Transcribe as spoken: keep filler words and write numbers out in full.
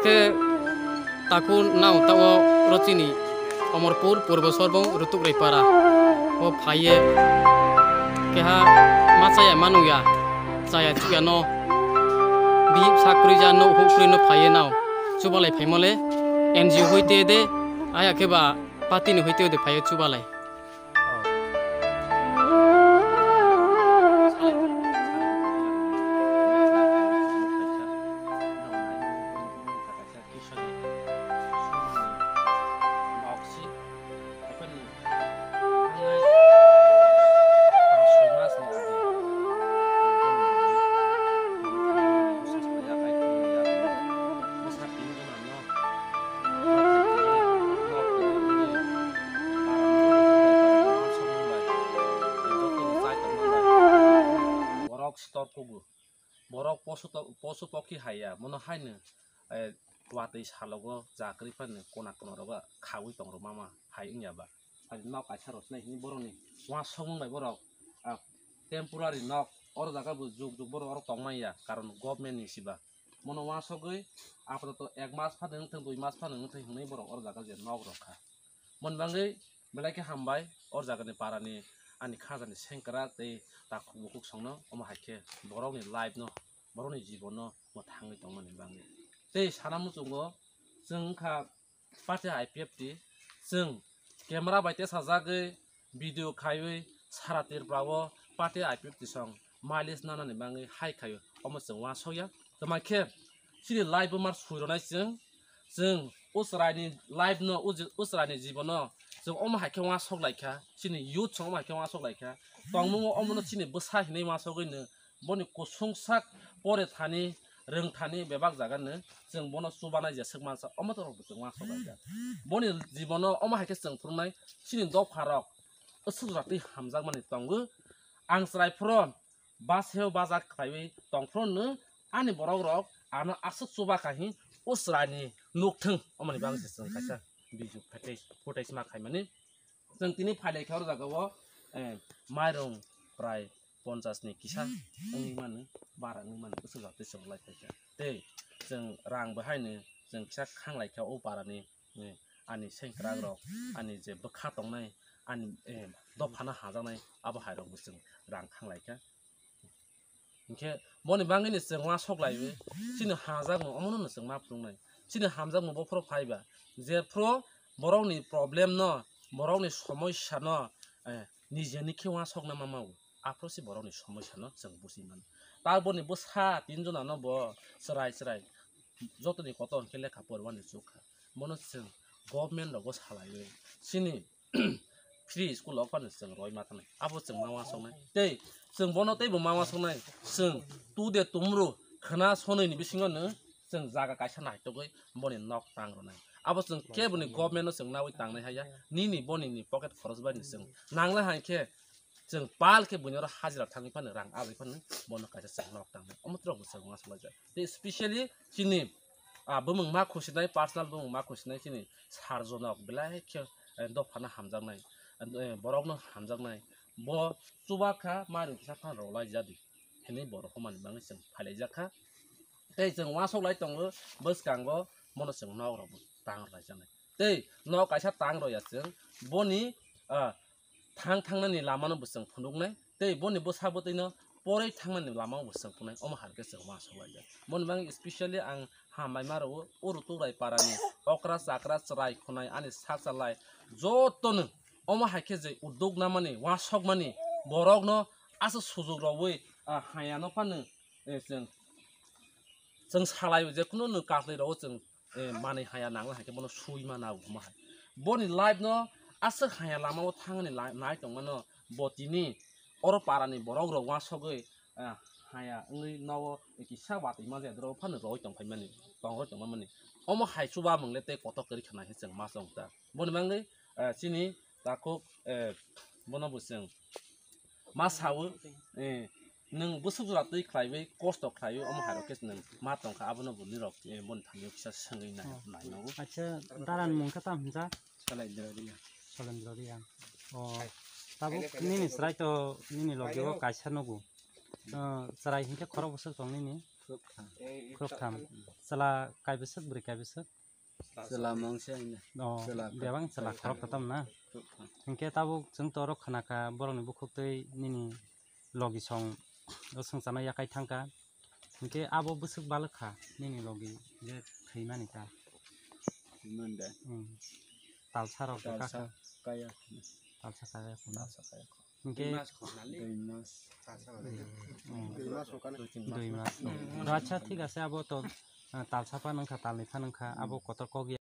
Khe takhu nang taoh wo ro chini Omorpur Purbo Sorbong Rutukrai para wo phai ye keha ma chaya ma nung ya, chaya chuh ya no bihih bsa kroi ja no houh kroi no phai ye nao chubalai phaimo le N G O hoite de, aya khe ba party ni hoite de phai ye chubalai. Borok sitor kubu. Borok posu to-, posu pokhi hai ya, mono hai no, eh, watoi salogo chakri phano kona kona rogo khaui tong rw mama hai wng ya ba. Sadi nok kaisa rw sinai hini borok ni uansukmung bai borok, ah, temporary nok oro jaga bo juk juk borok oro tongmai ya, karon government ni siba. Mono uansugwi apato ek mas phano wng thung, dui mas phano wng thung hwnwi borok oro jaga je nok rw kha. Mon bangwi belai khe hambai, or jaga ni para ni ani khaja ni sengkrak tei takhuk bukhuk song no, omo hai khe borok ni life no, borok ni jibon no mwthangwi tongmani bangwi. Tei sana muchungo, chwng wngkha party I P F T, chwng camera bai tesajagwi video khaiwi sara Tripura o party I P F T song mileage nanani bangwi hai khaio, omo chwng uansukya. Tma khe chini life bo mar sui rwnai chwng, chwng o chwrai ni life no, o je-, o chwrai ni jibon no chwng omo hai khe uansuk lai kha, chini youth song omo hai khe uansuk lai kha. Tongmung o omo no chini bwsa hinwi uansugwi no, boni kusung sak pore thani, rwng thani bebak jaga no chwng bono chubanai je swk mansa, omo to rok bo chwng uansuk lai kha. Boni jibon no omo hai khe chwng phwrwngnai, chini dopha rok aswk jora twi hamjakmani tongo. Ang chwrai phuru baseo baja khlaiwi tong phuru no ani borok rok ano aswk chuba kha hi o chwrai ni nuk thung, omoni bagwi se chwng kaisa video footage, footage ma khaimani. Chwng tini phailai kha oro jaga o, eh, mairung prai ponchas ni kisa wngwi mano, bara wngwi mano, bwswk jora twi chwng lai phai kha. Tei chwng rang bo haino chwng kisa khanglai kha o para ni, eh, ani sengkrak rok, ani je bwkha tongnai, ani, eh, dopha no hajaknai, abo hai rok bo chwng rang khanglai kha. Hinkhe boni bangwi ni chwng uansuk laiwi, chini hamjakmung omono no chwng ma phunuknai. Chini hamjakmung bo phuru phaiba, je phuru borokni problem no, borokni somosya no, eh, nijeni khe uansukna ma mao. Aphuru se borokni somosya no chwng buji mano. Ta boni bwsa tin jona no bo chwrai chwrai jotoni kotor hinkhe lekha poriwani chukha. Bono chwng government rogo salaiwi chini free school o phano chwng roi ma thangnai. Abo chwng ma uansuknai. Tei chwng bono teibo ma uansuknai. Chwng tu de tumru khna sonoi ni bisingo no chwng jaga kaisa naitugwi boni nok tang rwnai. Abo chwng keboni government no chwng nawi tangnai haya. Nini boni ni pocket khoros bai ni chwng nanglai hai khe chwng pal khe buino oro hajira thangwi phano rang ajai phano bono kaisa chwng nok tangnai. Omo trok bo chwng uansuk laijak. Tei specially chini, ah, bumung ma khusinai, personal bumung ma khusinai chini sarjonok belai khe, eh, dophano hamjaknai, eh, borokno hamjaknai. Bo chuba kha, mari kisa phano rwlai jadi hinwi borok humani bagwi chwng phailaijak kha. Tei chwng uansuk lai tongo, bwskango bono chwng nok rok bo tang rwlai jaknai. Tei nok kaisa tang rwya chwng boni, ah, thang thangnani lama no bo chwng phunuknai, tei boni bwsa bwtwi no porwi thangnani lama o bo chwng phunuknai, omo hai khe chwng uansuk laijak. Boni bagwi specially ang hambai ma rwo, o Rutukrai para ni okra chakra chwrai khwnai ani sak chalai joto no omo hai khe je uddog namani, uansukmani borok no aswk sujuk rwui, ah, haya no phano, eh, chwng, chwng salai o je kunu no katlwi rwo chwng, eh, manwi haya nangla hai khe bono sui ma nao hwnma hai. Boni life no aswk haya lama o thangni la-, nai tongmano bo tini oro para ni borok rok uansugwi, eh, haya wngwi nogo kisa watwi ma jaya doro phano roi tong phaimani, tong roi tong phaimani. Omo hai chuba mung le tei kotor kwrwi kha nai hwn chwng ma chong ta. Boni bagwi, eh, chini takhuk, eh, bono bo chwng ma sao, eh, nwng bwswk jora twi khlaiwi, kosto khlaiwi, omo hai rok khe nwng ma tong kha, abono bo nirok, eh, boni thani kisa swngwi nai, nai nango. Acha, dara ni mung khe tam hwnjak? Salendra Reang. Salendra Reang. O, tabuk nini chwrai to nini loge o kaisa nugo. O, chwrai hinkhe khorok bwswk tong nini? Khrup tham. Chla kai bwswk, bwrwi kai bwswk? Chla mangsa hino. O, bebak chla khoroksa tamo na? Khrup tham. Hwnkhe tabuk chwng to oro khnakha borokni bukhuktwi nini logi song o swngcharno yakai thangkha. Hwnkhe abo bwswk balwk kha nini logi je thwimani ta? Talsa rok kha. Talsa kaya. Hwnkhe dui mas. Acha, thik ase, abo to talsa pha nungkha, talnwi pha nungkha, abo kotor kok ya.